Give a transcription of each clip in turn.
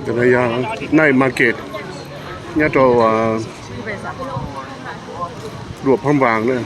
Yog night market nyob rau Luam Phab Npas na.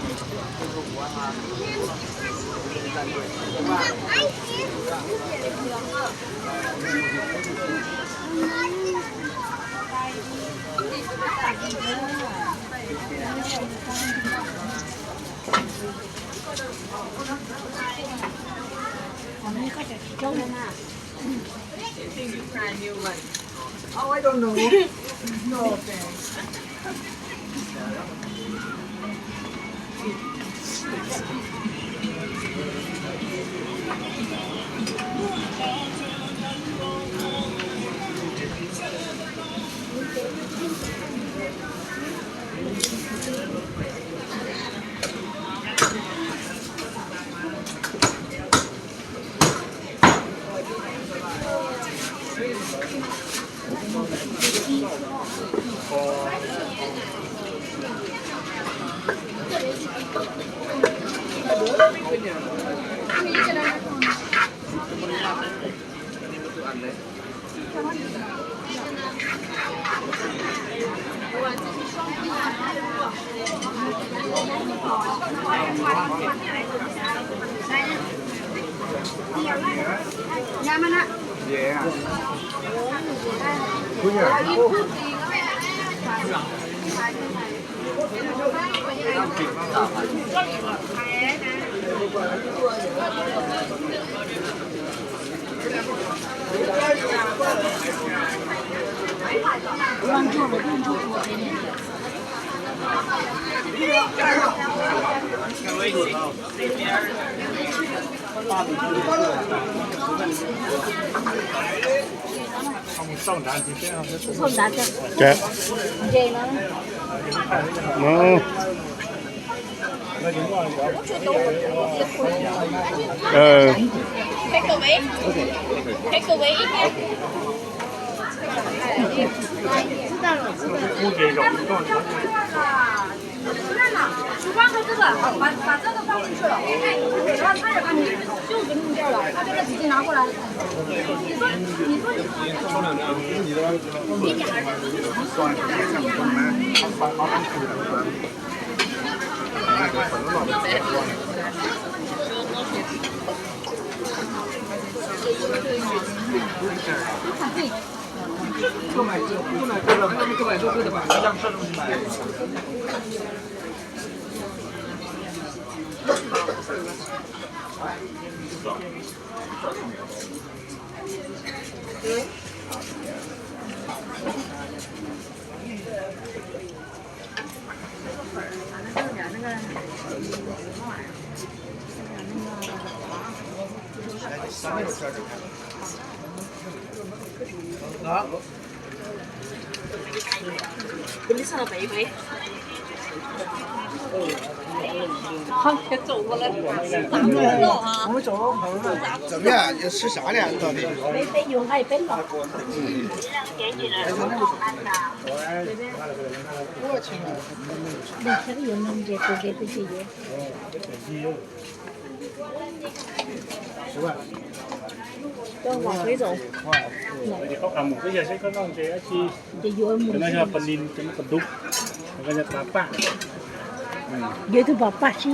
Yuav ib tug pas paj sib,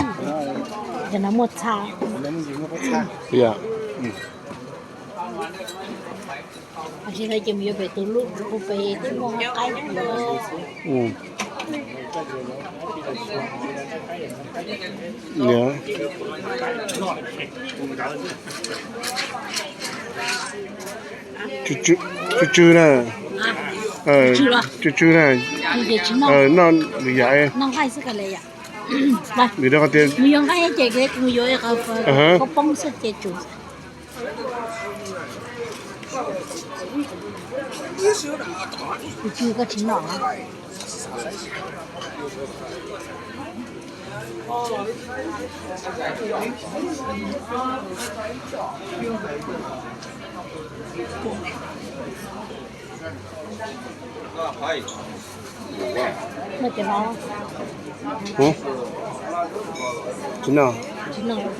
cov no muaj txha. Tam sim no ces mus yuav pem tus lub, hu pem twb muaj qaib. Tsw tsw na. Tsw tsw na. Noj lwm yam. Nws rau qhov tias mus yuav nqaij ces mus yuav, koj poob xwb ces tsum. Kuv tsis, koj tsis noj. Noj cov no. Tsis noj. Tsis noj.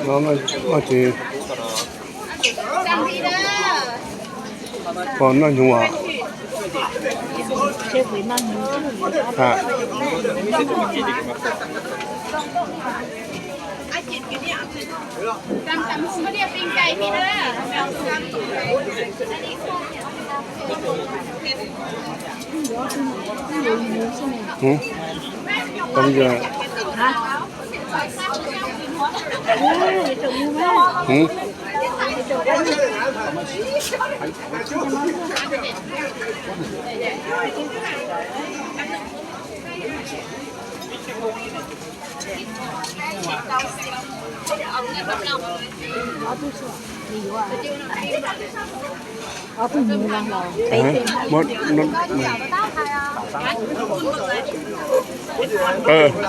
No ces pom noj hnyuv os.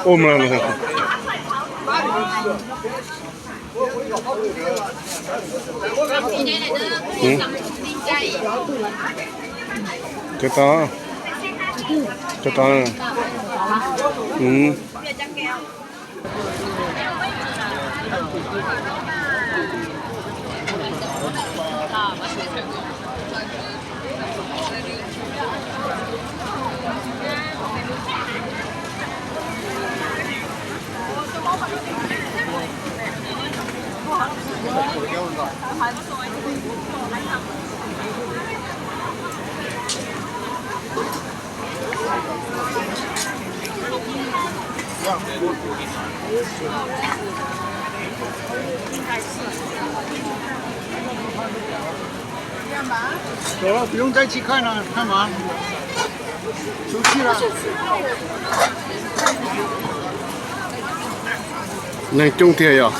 Ua Cov tod, cov tod. Neeg coob tiag yog.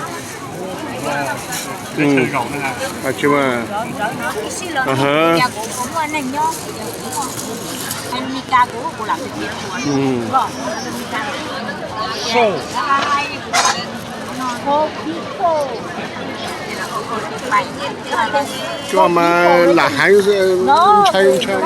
Cua mas lam heev, ntshai ntshai.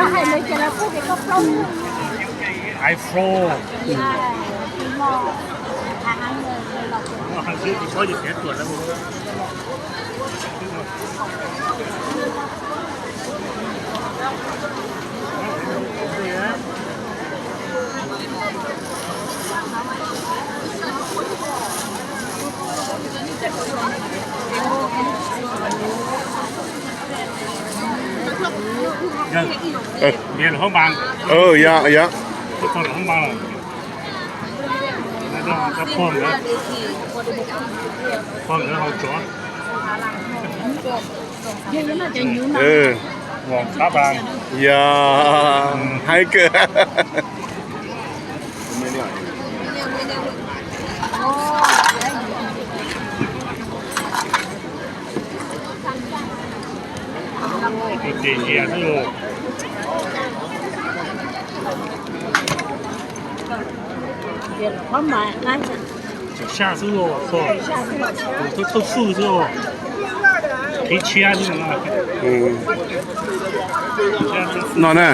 Yog, yog. Yog, heev kawg. Tsuas saj xwb, thauj xwj xwb, qhib tshiab xwb. No na.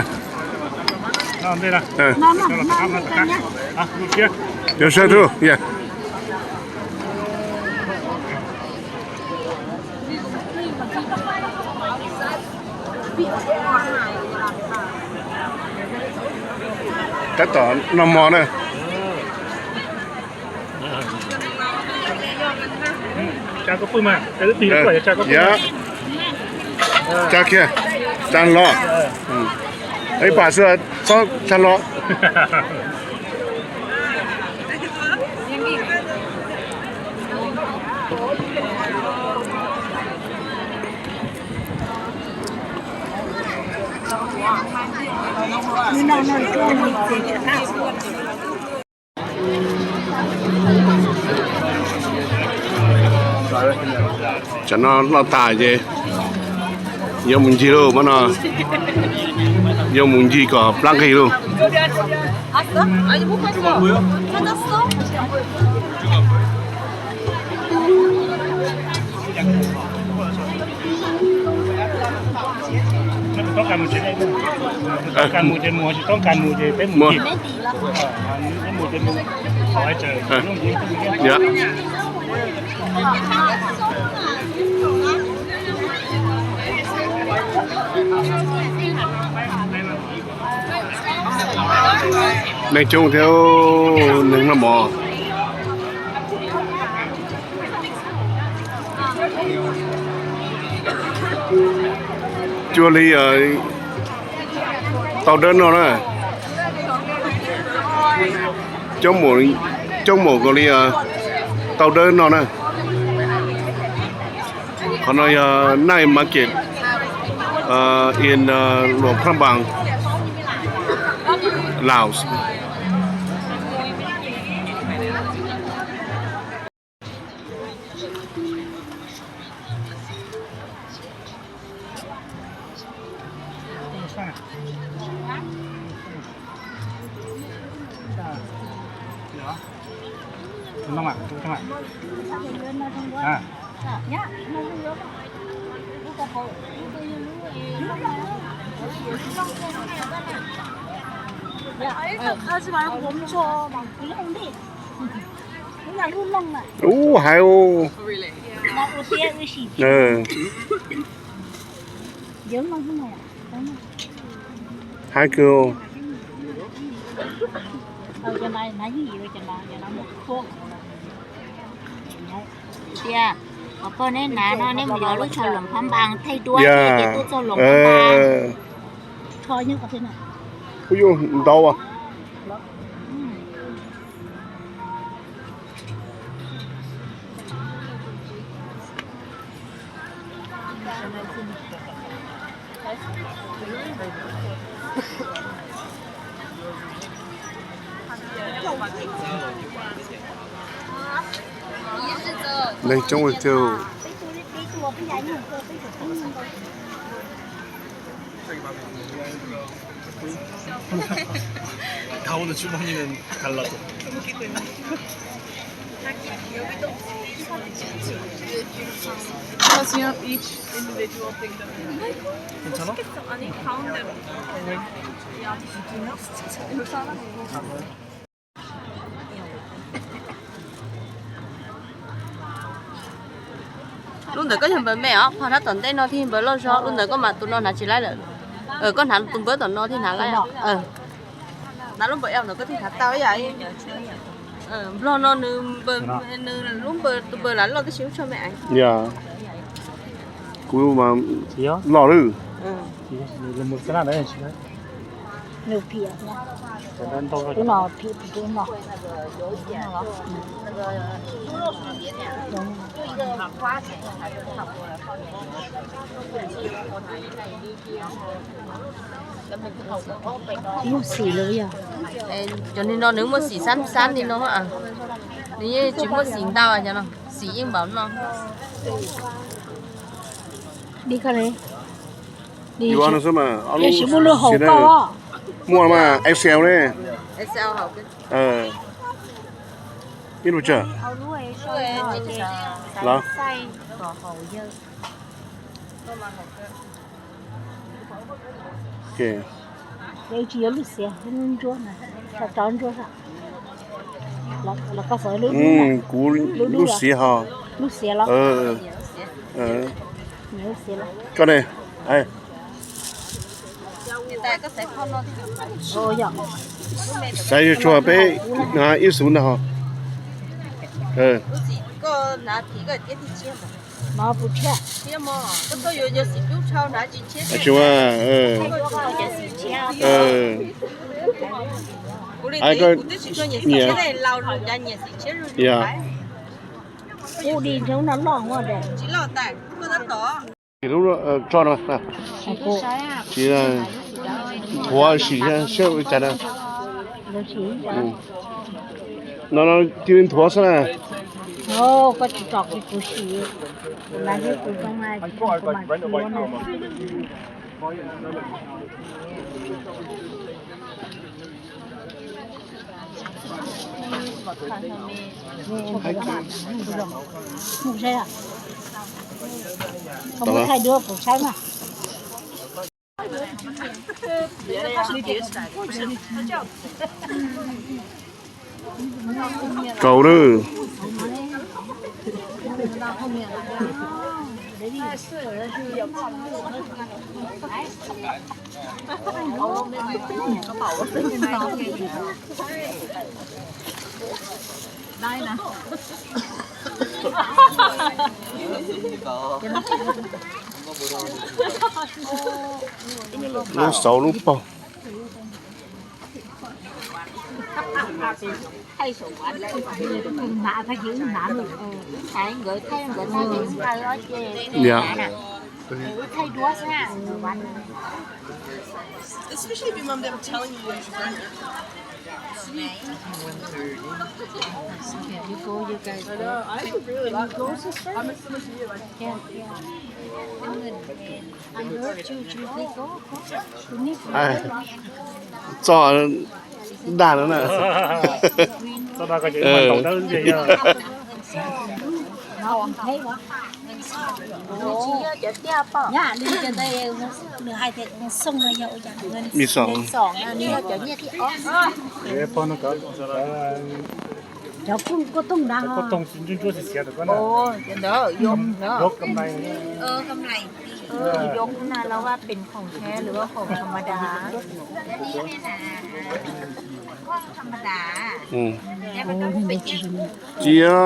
Yuav sawv tuaj, yog. Tab tom noj mov na. Tsa kiag, tsa los. Ib pam xwb, txhob tshaj lo. Tsam no noj tas ces yuav mus ncig lauj, mas no yuav mus ncig kom plab nqig lauj. Neeg coob thiab, neeg noj mov. Cuag li tau dawb no na. Coob mus kom li tau dawb no na. Qhov no yog night market in Luang Prabang, Laos. Ub, hais ub. Hais kawg. Tias, qhov pog neb hnav no neb mus yos lub tsho Luang Prabang thaij duab thiab ces tuaj txog Luang Prabang. Kuj yuav ntau as. Neeg coob tiag. Because you have each individual thing that we need. Just get some honey, count them. Lub ntawd koj yog npawb me os, phom hnav tom ntej no thiaj npawb loj zog, lub ntawd koj mas tus no hnav tsis laib lawm. Koj hnav tus npawb tom no thiaj hnav laib. Hnav lub npawb ntawd koj thiaj hnav tau ib yam. Nplog no nws, nws lub npawb, tus npawb lam loj tib si lub tsho me. Kuv mas loj lawm. Muaj xim lawm yog. Cov niag no nws muaj xim xab xab li no, nws yeej tsis muaj xim ntau, cov no xim yeej npaum no. Li ko li. Yuav no xwb mas, ob lub xim ne. Muaj mas X L ne. Ib lub tsawg los. Tsis yuav lub xiav, lub ntsuab, rau ntsuab. Kuv lub xiav ho. Lub xiav los? Koj ne? Xaiv yuav tshuaj peb ib xuv ntag ho. Mov puas tshiab? Tshiab mog, koj tuaj yuav cov xim cub tshau nrad tsis tshiab. Tsis ua, ai koj nyiam. Ub, di ntawm no loj ua de. Tsis loj tas, koj tab tom. Tso no, tsis nthuav sim saib ua cas na. No no cia li nthuav xwb na. Koj tsis tsom kiag kuv sim, kuv mas kuv zoo na, kuv mam nthuav no. Mus saib, koj mus thaij dua kuv saib mas. Kaus na. Lub xauv lub paug. Txoj dag no na. Nws hais tias xoo no yog ua cas? Nws yog cov nyiaj thib ob. Cov kuj tooj ntawd. Cov ntawd yuav, yuav na, los vaj pes khoom thiab lwm vaj khoom tham ma da. Cia.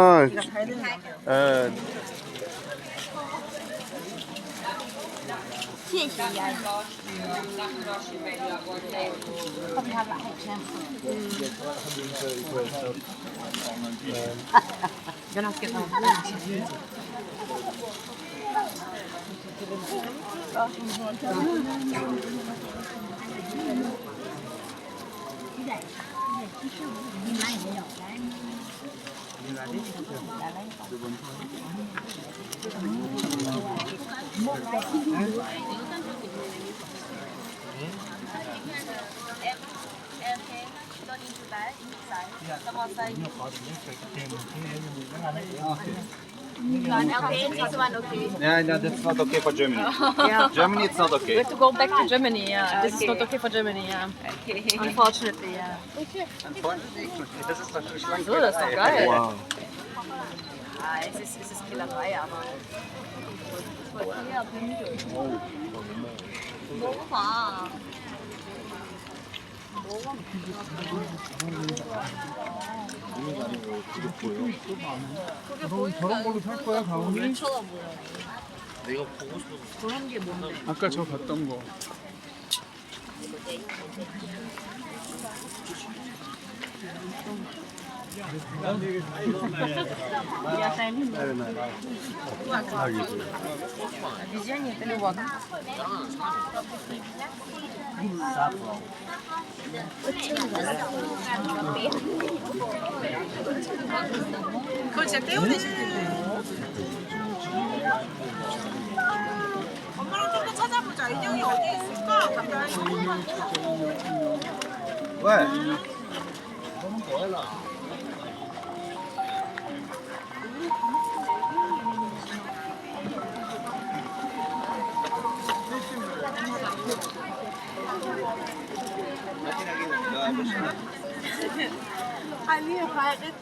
You want L P N? This one okay? Yeah, no, that's not okay for Germany. Yeah. Germany, it's not okay. We have to go back to Germany. Yeah, this is not okay for Germany. Yeah. Okay. Unfortunately, yeah. Unfortunately, this is not good. Wow. Ah, es ist, es ist Killerei, aber. 아까 저 봤던 거. 그걸 진짜 깨어내시네. 엄마랑 좀 더 찾아보자. 인형이 어디 있을까? 가까이. 왜? 아니, 봐야 돼.